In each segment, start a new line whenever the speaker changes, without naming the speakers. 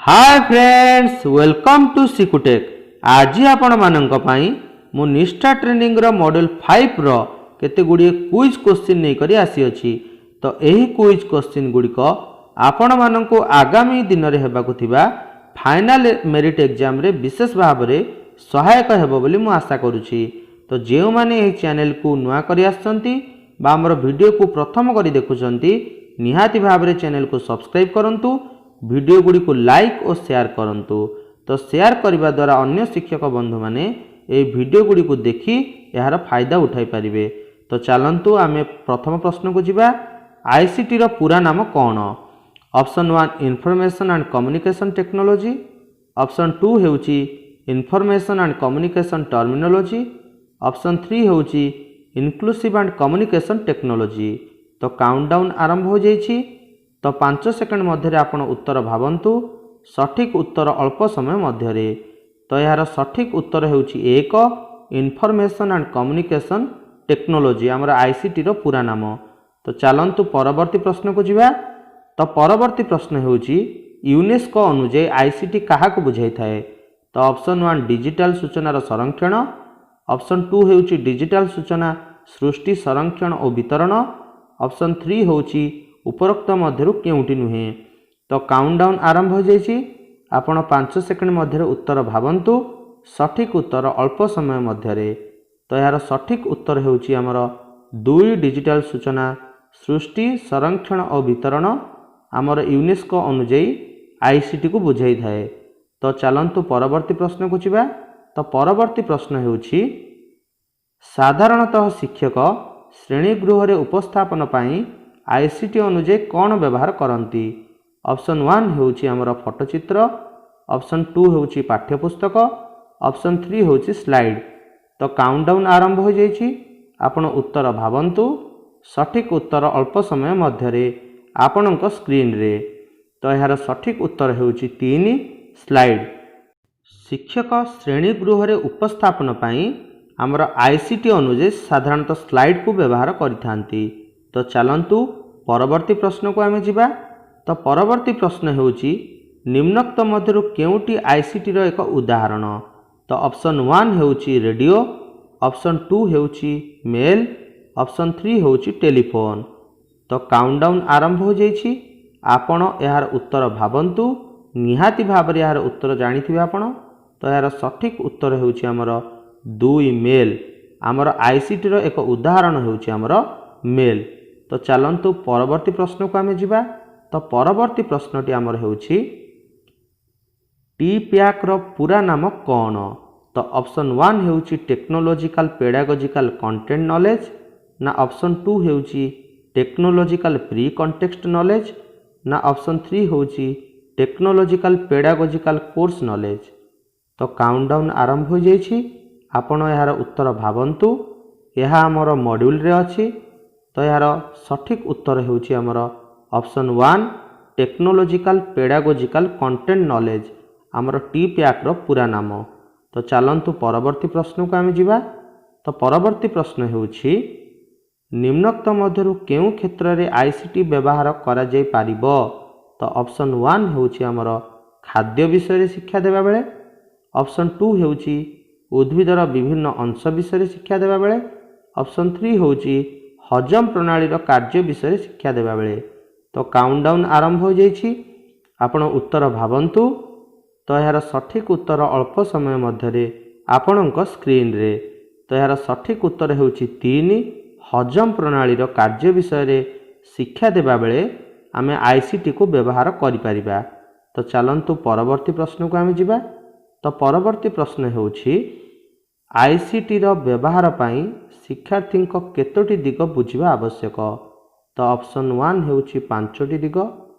Hi friends, welcome to Sikutech. ଆଜି ଆପଣମାନଙ୍କ ପାଇଁ ମୁଁ ନିଷ୍ଠା ଟ୍ରେନିଂର ମଡ୍ୟୁଲ୍ 5ର କେତେ ଗୁଡ଼ିଏ କୁଇଜ୍ କୋଶ୍ଚିନ୍ ନେଇକରି ଆସିଅଛି। ତ ଏହି କୁଇଜ୍ କୋଶ୍ଚିନ୍ ଗୁଡ଼ିକ ଆପଣମାନଙ୍କୁ ଆଗାମୀ ଦିନରେ ହେବାକୁ ଥିବା ଫାଇନାଲ ମେରିଟ୍ ଏକ୍ଜାମରେ ବିଶେଷ ଭାବରେ ସହାୟକ ହେବ ବୋଲି ମୁଁ ଆଶା କରୁଛି। ତ ଯେଉଁମାନେ ଏହି ଚ୍ୟାନେଲକୁ ନୂଆ କରି ଆସିଛନ୍ତି ବା ଆମର ଭିଡ଼ିଓକୁ ପ୍ରଥମ କରି ଦେଖୁଛନ୍ତି, ନିହାତି ଭାବରେ ଚ୍ୟାନେଲକୁ ସବସ୍କ୍ରାଇବ୍ କରନ୍ତୁ, ଭିଡ଼ିଓ ଗୁଡ଼ିକୁ ଲାଇକ୍ ଓ ସେୟାର କରନ୍ତୁ। ତ ସେୟାର କରିବା ଦ୍ୱାରା ଅନ୍ୟ ଶିକ୍ଷକ ବନ୍ଧୁମାନେ ଏହି ଭିଡ଼ିଓ ଗୁଡ଼ିକୁ ଦେଖି ଏହାର ଫାଇଦା ଉଠାଇ ପାରିବେ। ତ ଚାଲନ୍ତୁ, ଆମେ ପ୍ରଥମ ପ୍ରଶ୍ନକୁ ଯିବା। ଆଇସିଟିର ପୁରା ନାମ କ'ଣ? Option 1, information and communication technology. Option 2 ହେଉଛି information and communication terminology. Option 3 ହେଉଛି ଇନକ୍ଲୁସିଭ୍ ଆଣ୍ଡ କମ୍ୟୁନିକେସନ୍ ଟେକ୍ନୋଲୋଜି। ତ କାଉଣ୍ଟଡାଉନ୍ ଆରମ୍ଭ ହୋଇଯାଇଛି। ତ 5 ସେକେଣ୍ଡ ମଧ୍ୟରେ ଆପଣ ଉତ୍ତର ଭାବନ୍ତୁ, ସଠିକ୍ ଉତ୍ତର ଅଳ୍ପ ସମୟ ମଧ୍ୟରେ। ତ ଏହାର ସଠିକ୍ ଉତ୍ତର ହେଉଛି 1, ଇନଫର୍ମେସନ୍ ଆଣ୍ଡ କମ୍ୟୁନିକେସନ୍ ଟେକ୍ନୋଲୋଜି ଆମର ଆଇସିଟିର ପୁରା ନାମ। ତ ଚାଲନ୍ତୁ, ପରବର୍ତ୍ତୀ ପ୍ରଶ୍ନକୁ ଯିବା। ତ ପରବର୍ତ୍ତୀ ପ୍ରଶ୍ନ ହେଉଛି, ୟୁନେସ୍କୋ ଅନୁଯାୟୀ ଆଇସିଟି କାହାକୁ ବୁଝାଇଥାଏ? ତ ଅପସନ୍ 1, ଡିଜିଟାଲ ସୂଚନାର ସଂରକ୍ଷଣ। ଅପସନ୍ 2 ହେଉଛି ଡିଜିଟାଲ ସୂଚନା ସୃଷ୍ଟି, ସଂରକ୍ଷଣ ଓ ବିତରଣ। ଅପସନ୍ 3 ହେଉଛି ଉପରୋକ୍ତ ମଧ୍ୟରୁ କେଉଁଟି ନୁହେଁ। ତ କାଉଣ୍ଟଡାଉନ୍ ଆରମ୍ଭ ହୋଇଯାଇଛି। ଆପଣ 5 ସେକେଣ୍ଡ ମଧ୍ୟରେ ଉତ୍ତର ଭାବନ୍ତୁ, ସଠିକ୍ ଉତ୍ତର ଅଳ୍ପ ସମୟ ମଧ୍ୟରେ। ତ ଏହାର ସଠିକ୍ ଉତ୍ତର ହେଉଛି ଆମର 2, ଡିଜିଟାଲ ସୂଚନା ସୃଷ୍ଟି, ସଂରକ୍ଷଣ ଓ ବିତରଣ ଆମର ୟୁନେସ୍କୋ ଅନୁଯାୟୀ ଆଇସିଟିକୁ ବୁଝାଇଥାଏ। ତ ଚାଲନ୍ତୁ, ପରବର୍ତ୍ତୀ ପ୍ରଶ୍ନକୁ ଯିବା। ତ ପରବର୍ତ୍ତୀ ପ୍ରଶ୍ନ ହେଉଛି, ସାଧାରଣତଃ ଶିକ୍ଷକ ଶ୍ରେଣୀଗୃହରେ ଉପସ୍ଥାପନ ପାଇଁ ଆଇସିଟି ଅନୁଯାୟୀ କ'ଣ ବ୍ୟବହାର କରନ୍ତି? ଅପସନ୍ 1 ହେଉଛି ଆମର ଫଟୋଚିତ୍ର, ଅପସନ୍ 2 ହେଉଛି ପାଠ୍ୟପୁସ୍ତକ, ଅପସନ୍ 3 ହେଉଛି ସ୍ଲାଇଡ୍। ତ କାଉଣ୍ଟଡାଉନ୍ ଆରମ୍ଭ ହୋଇଯାଇଛି। ଆପଣ ଉତ୍ତର ଭାବନ୍ତୁ, ସଠିକ୍ ଉତ୍ତର ଅଳ୍ପ ସମୟ ମଧ୍ୟରେ ଆପଣଙ୍କ ସ୍କ୍ରିନ୍ରେ। ତ ଏହାର ସଠିକ୍ ଉତ୍ତର ହେଉଛି 3, ସ୍ଲାଇଡ୍। ଶିକ୍ଷକ ଶ୍ରେଣୀଗୃହରେ ଉପସ୍ଥାପନ ପାଇଁ ଆମର ଆଇସିଟି ଅନୁଯାୟୀ ସାଧାରଣତଃ ସ୍ଲାଇଡ୍କୁ ବ୍ୟବହାର କରିଥାନ୍ତି। ତ ଚାଲନ୍ତୁ, ପରବର୍ତ୍ତୀ ପ୍ରଶ୍ନକୁ ଆମେ ଯିବା। ତ ପରବର୍ତ୍ତୀ ପ୍ରଶ୍ନ ହେଉଛି, ନିମ୍ନୋକ୍ତ ମଧ୍ୟରୁ କେଉଁଟି ଆଇସିଟିର ଏକ ଉଦାହରଣ? ତ ଅପସନ୍ 1 ହେଉଛି ରେଡ଼ିଓ, ଅପସନ୍ 2 ହେଉଛି ମେଲ୍, ଅପସନ୍ 3 ହେଉଛି ଟେଲିଫୋନ୍। ତ କାଉଣ୍ଟଡାଉନ୍ ଆରମ୍ଭ ହୋଇଯାଇଛି। ଆପଣ ଏହାର ଉତ୍ତର ଭାବନ୍ତୁ। ନିହାତି ଭାବରେ ଏହାର ଉତ୍ତର ଜାଣିଥିବେ ଆପଣ। ତ ଏହାର ସଠିକ୍ ଉତ୍ତର ହେଉଛି ଆମର 2, ମେଲ୍। ଆମର ଆଇସିଟିର ଏକ ଉଦାହରଣ ହେଉଛି ଆମର ମେଲ୍। ତ ଚାଲନ୍ତୁ, ପରବର୍ତ୍ତୀ ପ୍ରଶ୍ନକୁ ଆମେ ଯିବା। ତ ପରବର୍ତ୍ତୀ ପ୍ରଶ୍ନଟି ଆମର ହେଉଛି, ଟି ପ୍ୟାକ୍ର ପୁରା ନାମ କ'ଣ? ତ ଅପସନ୍ 1 ହେଉଛି ଟେକ୍ନୋଲୋଜିକାଲ ପେଡାଗୋଜିକାଲ କଣ୍ଟେଣ୍ଟ ନଲେଜ, ନା ଅପସନ୍ 2 ହେଉଛି ଟେକ୍ନୋଲୋଜିକାଲ ପ୍ରି କଣ୍ଟେକ୍ସଟ ନଲେଜ, ନା ଅପସନ୍ 3 ହେଉଛି ଟେକ୍ନୋଲୋଜିକାଲ ପେଡାଗୋଜିକାଲ କୋର୍ସ ନଲେଜ। ତ କାଉଣ୍ଟଡାଉନ୍ ଆରମ୍ଭ ହୋଇଯାଇଛି। ଆପଣ ଏହାର ଉତ୍ତର ଭାବନ୍ତୁ। ଏହା ଆମର ମଡ୍ୟୁଲରେ ଅଛି। ତ ଏହାର ସଠିକ୍ ଉତ୍ତର ହେଉଛି ଆମର option 1, technological pedagogical content knowledge ଆମର ଟି ପ୍ୟାକ୍ର ପୁରା ନାମ। ତ ଚାଲନ୍ତୁ, ପରବର୍ତ୍ତୀ ପ୍ରଶ୍ନକୁ ଆମେ ଯିବା। ତ ପରବର୍ତ୍ତୀ ପ୍ରଶ୍ନ ହେଉଛି, ନିମ୍ନୋକ୍ତ ମଧ୍ୟରୁ କେଉଁ କ୍ଷେତ୍ରରେ ଆଇସିଟି ବ୍ୟବହାର କରାଯାଇପାରିବ? ତ ଅପସନ୍ 1 ହେଉଛି ଆମର ଖାଦ୍ୟ ବିଷୟରେ ଶିକ୍ଷା ଦେବାବେଳେ, ଅପସନ୍ 2 ହେଉଛି ଉଦ୍ଭିଦର ବିଭିନ୍ନ ଅଂଶ ବିଷୟରେ ଶିକ୍ଷା ଦେବାବେଳେ, ଅପସନ୍ 3 ହେଉଛି ହଜମ ପ୍ରଣାଳୀର କାର୍ଯ୍ୟ ବିଷୟରେ ଶିକ୍ଷା ଦେବାବେଳେ। ତ କାଉଣ୍ଟଡାଉନ୍ ଆରମ୍ଭ ହୋଇଯାଇଛି। ଆପଣ ଉତ୍ତର ଭାବନ୍ତୁ। ତ ଏହାର ସଠିକ୍ ଉତ୍ତର ଅଳ୍ପ ସମୟ ମଧ୍ୟରେ ଆପଣଙ୍କ ସ୍କ୍ରିନ୍ରେ। ତ ଏହାର ସଠିକ୍ ଉତ୍ତର ହେଉଛି 3, ହଜମ ପ୍ରଣାଳୀର କାର୍ଯ୍ୟ ବିଷୟରେ ଶିକ୍ଷା ଦେବାବେଳେ ଆମେ ଆଇସିଟିକୁ ବ୍ୟବହାର କରିପାରିବା। ତ ଚାଲନ୍ତୁ, ପରବର୍ତ୍ତୀ ପ୍ରଶ୍ନକୁ ଆମେ ଯିବା। ତ ପରବର୍ତ୍ତୀ ପ୍ରଶ୍ନ ହେଉଛି, ଆଇସିଟିର ବ୍ୟବହାର ପାଇଁ ଶିକ୍ଷାର୍ଥୀଙ୍କ କେତୋଟି ଦିଗ ବୁଝିବା ଆବଶ୍ୟକ? ତ ଅପସନ୍ 1 ହେଉଛି ପାଞ୍ଚଟି ଦିଗ,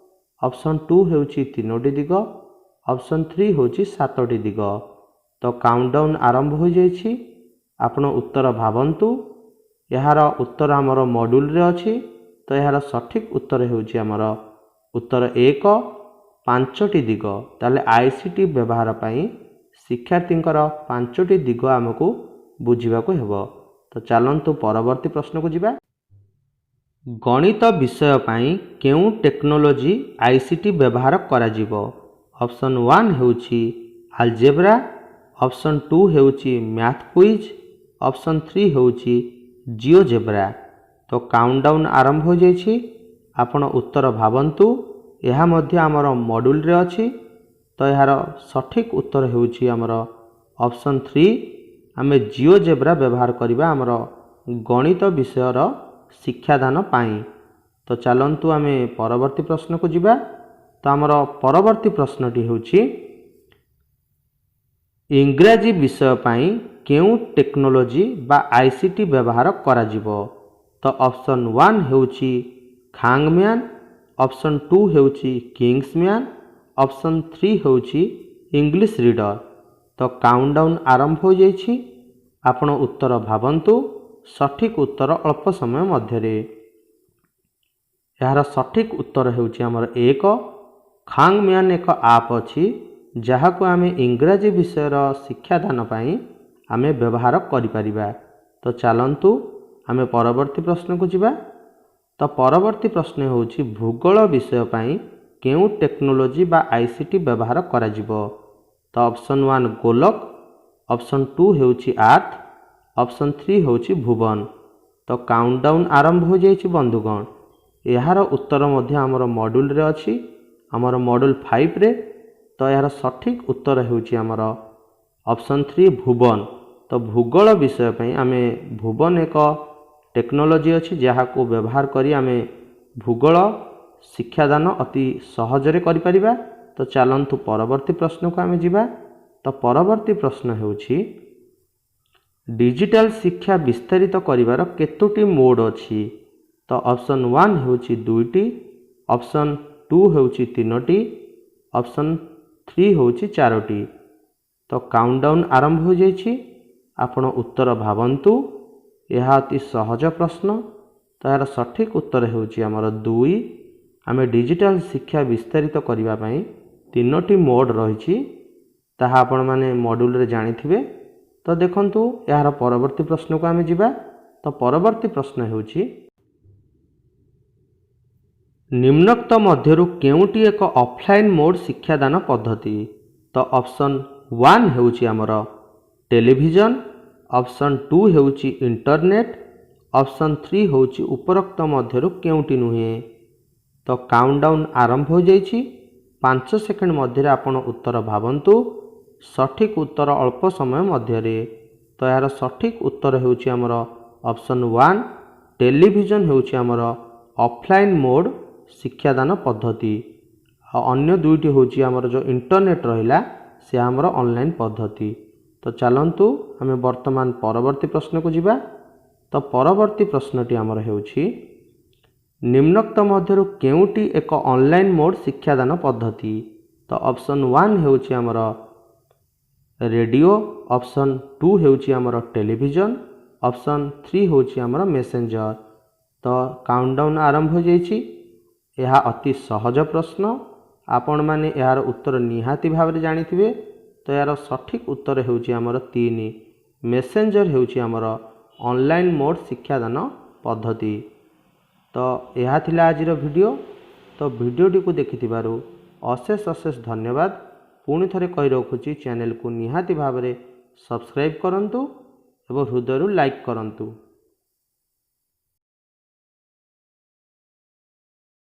ଅପସନ୍ 2 ହେଉଛି ତିନୋଟି ଦିଗ, ଅପସନ୍ 3 ହେଉଛି ସାତଟି ଦିଗ। ତ କାଉଣ୍ଟଡାଉନ୍ ଆରମ୍ଭ ହୋଇଯାଇଛି। ଆପଣ ଉତ୍ତର ଭାବନ୍ତୁ। ଏହାର ଉତ୍ତର ଆମର ମଡ୍ୟୁଲରେ ଅଛି। ତ ଏହାର ସଠିକ୍ ଉତ୍ତର ହେଉଛି ଆମର ଉତ୍ତର 1, ପାଞ୍ଚଟି ଦିଗ। ତାହେଲେ ଆଇସିଟି ବ୍ୟବହାର ପାଇଁ ଶିକ୍ଷାର୍ଥୀଙ୍କର ପାଞ୍ଚଟି ଦିଗ ଆମକୁ ବୁଝିବାକୁ ହେବ। ତ ଚାଲନ୍ତୁ, ପରବର୍ତ୍ତୀ ପ୍ରଶ୍ନକୁ ଯିବା। ଗଣିତ ବିଷୟ ପାଇଁ କେଉଁ ଟେକ୍ନୋଲୋଜି ଆଇସିଟି ବ୍ୟବହାର କରାଯିବ? ଅପସନ୍ 1 ହେଉଛି ଆଲଜେବ୍ରା, ଅପସନ୍ 2 ହେଉଛି ମ୍ୟାଥ୍ କୁଇଜ୍, ଅପସନ୍ 3 ହେଉଛି ଜିଓଜେବ୍ରା। ତ କାଉଣ୍ଟଡାଉନ୍ ଆରମ୍ଭ ହୋଇଯାଇଛି। ଆପଣ ଉତ୍ତର ଭାବନ୍ତୁ। ଏହା ମଧ୍ୟ ଆମର ମଡ୍ୟୁଲରେ ଅଛି। ତ ଏହାର ସଠିକ୍ ଉତ୍ତର ହେଉଛି ଆମର ଅପସନ୍ 3। ଆମେ ଜିଓଜେବ୍ରା ବ୍ୟବହାର କରିବା ଆମର ଗଣିତ ବିଷୟର ଶିକ୍ଷାଦାନ ପାଇଁ। ତ ଚାଲନ୍ତୁ ଆମେ ପରବର୍ତ୍ତୀ ପ୍ରଶ୍ନକୁ ଯିବା। ତ ଆମର ପରବର୍ତ୍ତୀ ପ୍ରଶ୍ନଟି ହେଉଛି, ଇଂରାଜୀ ବିଷୟ ପାଇଁ କେଉଁ ଟେକ୍ନୋଲୋଜି ବା ଆଇସିଟି ବ୍ୟବହାର କରାଯିବ? ତ ଅପସନ୍ 1 ହେଉଛି ଖାଙ୍ଗମ୍ୟାନ୍, ଅପସନ୍ 2 ହେଉଛି କିଙ୍ଗସମ୍ୟାନ୍, ଅପସନ୍ 3 ହେଉଛି ଇଂଲିଶ ରିଡର। ତ କାଉଣ୍ଟଡାଉନ୍ ଆରମ୍ଭ ହୋଇଯାଇଛି। ଆପଣ ଉତ୍ତର ଭାବନ୍ତୁ, ସଠିକ୍ ଉତ୍ତର ଅଳ୍ପ ସମୟ ମଧ୍ୟରେ। ଏହାର ସଠିକ୍ ଉତ୍ତର ହେଉଛି ଆମର 1, ଖାଙ୍ଗମ୍ୟାନ୍ ଏକ ଆପ୍ ଅଛି, ଯାହାକୁ ଆମେ ଇଂରାଜୀ ବିଷୟର ଶିକ୍ଷାଦାନ ପାଇଁ ଆମେ ବ୍ୟବହାର କରିପାରିବା। ତ ଚାଲନ୍ତୁ ଆମେ ପରବର୍ତ୍ତୀ ପ୍ରଶ୍ନକୁ ଯିବା। ତ ପରବର୍ତ୍ତୀ ପ୍ରଶ୍ନ ହେଉଛି, ଭୂଗୋଳ ବିଷୟ ପାଇଁ କେଉଁ ଟେକ୍ନୋଲୋଜି ବା ଆଇସିଟି ବ୍ୟବହାର କରାଯିବ? ତ ଅପସନ୍ 1 ଗୋଲକ, ଅପସନ୍ 2 ହେଉଛି ଆର୍ଥ, ଅପସନ୍ 3 ହେଉଛି ଭୁବନ। ତ କାଉଣ୍ଟଡାଉନ୍ ଆରମ୍ଭ ହୋଇଯାଇଛି ବନ୍ଧୁଗଣ। ଏହାର ଉତ୍ତର ମଧ୍ୟ ଆମର ମଡ୍ୟୁଲରେ ଅଛି, ଆମର ମଡ୍ୟୁଲ 5ରେ। ତ ଏହାର ସଠିକ୍ ଉତ୍ତର ହେଉଛି ଆମର ଅପସନ୍ 3, ଭୁବନ। ତ ଭୂଗୋଳ ବିଷୟ ପାଇଁ ଆମେ ଭୁବନ ଏକ ଟେକ୍ନୋଲୋଜି ଅଛି, ଯାହାକୁ ବ୍ୟବହାର କରି ଆମେ ଭୂଗୋଳ ଶିକ୍ଷାଦାନ ଅତି ସହଜରେ କରିପାରିବା। ତ ଚାଲନ୍ତୁ ପରବର୍ତ୍ତୀ ପ୍ରଶ୍ନକୁ ଆମେ ଯିବା। ତ ପରବର୍ତ୍ତୀ ପ୍ରଶ୍ନ ହେଉଛି, ଡିଜିଟାଲ ଶିକ୍ଷା ବିସ୍ତାରିତ କରିବାର କେତୋଟି ମୋଡ଼ ଅଛି? ତ ଅପସନ୍ 1 ହେଉଛି 2ଟି, ଅପସନ୍ 2 ହେଉଛି 3ଟି, ଅପସନ୍ 3 ହେଉଛି 4ଟି। ତ କାଉଣ୍ଟଡାଉନ୍ ଆରମ୍ଭ ହୋଇଯାଇଛି। ଆପଣ ଉତ୍ତର ଭାବନ୍ତୁ। ଏହା ଅତି ସହଜ ପ୍ରଶ୍ନ। ତ ଏହାର ସଠିକ୍ ଉତ୍ତର ହେଉଛି ଆମର 2। ଆମେ ଡିଜିଟାଲ ଶିକ୍ଷା ବିସ୍ତାରିତ କରିବା ପାଇଁ 3ଟି ମୋଡ଼ ରହିଛି, ତାହା ଆପଣମାନେ ମଡ୍ୟୁଲରେ ଜାଣିଥିବେ। ତ ଦେଖନ୍ତୁ, ଏହାର ପରବର୍ତ୍ତୀ ପ୍ରଶ୍ନକୁ ଆମେ ଯିବା। ତ ପରବର୍ତ୍ତୀ ପ୍ରଶ୍ନ ହେଉଛି, ନିମ୍ନୋକ୍ତ ମଧ୍ୟରୁ କେଉଁଟି ଏକ ଅଫଲାଇନ୍ ମୋଡ଼ ଶିକ୍ଷାଦାନ ପଦ୍ଧତି? ତ ଅପସନ୍ 1 ହେଉଛି ଆମର ଟେଲିଭିଜନ, ଅପସନ୍ 2 ହେଉଛି ଇଣ୍ଟରନେଟ୍, ଅପସନ୍ 3 ହେଉଛି ଉପରୋକ୍ତ ମଧ୍ୟରୁ କେଉଁଟି ନୁହେଁ। ତ କାଉଣ୍ଟଡାଉନ୍ ଆରମ୍ଭ ହୋଇଯାଇଛି। 5 ସେକେଣ୍ଡ ମଧ୍ୟରେ ଆପଣ ଉତ୍ତର ଭାବନ୍ତୁ, ସଠିକ୍ ଉତ୍ତର ଅଳ୍ପ ସମୟ ମଧ୍ୟରେ। ତ ଏହାର ସଠିକ୍ ଉତ୍ତର ହେଉଛି ଆମର ଅପସନ୍ 1, ଟେଲିଭିଜନ ହେଉଛି ଆମର ଅଫଲାଇନ୍ ମୋଡ଼ ଶିକ୍ଷାଦାନ ପଦ୍ଧତି। ଆଉ ଅନ୍ୟ 2ଟି ହେଉଛି ଆମର ଯେଉଁ ଇଣ୍ଟରନେଟ୍ ରହିଲା, ସେ ଆମର ଅନଲାଇନ୍ ପଦ୍ଧତି। ତ ଚାଲନ୍ତୁ ଆମେ ବର୍ତ୍ତମାନ ପରବର୍ତ୍ତୀ ପ୍ରଶ୍ନକୁ ଯିବା। ତ ପରବର୍ତ୍ତୀ ପ୍ରଶ୍ନଟି ଆମର ହେଉଛି, ନିମ୍ନୋକ୍ତ ମଧ୍ୟରୁ କେଉଁଟି ଏକ ଅନଲାଇନ୍ ମୋଡ଼ ଶିକ୍ଷାଦାନ ପଦ୍ଧତି? ତ ଅପସନ୍ 1 ହେଉଛି ଆମର ରେଡ଼ିଓ, ଅପସନ୍ 2 ହେଉଛି ଆମର ଟେଲିଭିଜନ, ଅପସନ୍ 3 ହେଉଛି ଆମର ମେସେଞ୍ଜର। ତ କାଉଣ୍ଟଡାଉନ୍ ଆରମ୍ଭ ହୋଇଯାଇଛି। ଏହା ଅତି ସହଜ ପ୍ରଶ୍ନ। ଆପଣମାନେ ଏହାର ଉତ୍ତର ନିହାତି ଭାବରେ ଜାଣିଥିବେ। ତ ଏହାର ସଠିକ୍ ଉତ୍ତର ହେଉଛି ଆମର 3, ମେସେଞ୍ଜର ହେଉଛି ଆମର ଅନଲାଇନ୍ ମୋଡ଼ ଶିକ୍ଷାଦାନ ପଦ୍ଧତି। ତ ଏହା ଥିଲା ଆଜିର ଭିଡ଼ିଓ। ତ ଭିଡ଼ିଓଟିକୁ ଦେଖିଥିବାରୁ ଅଶେଷ ଅଶେଷ ଧନ୍ୟବାଦ। ପୁଣି ଥରେ କହି ରଖୁଛି, ଚ୍ୟାନେଲକୁ ନିହାତି ଭାବରେ ସବସ୍କ୍ରାଇବ୍ କରନ୍ତୁ ଏବଂ ହୃଦୟରୁ ଲାଇକ୍ କରନ୍ତୁ।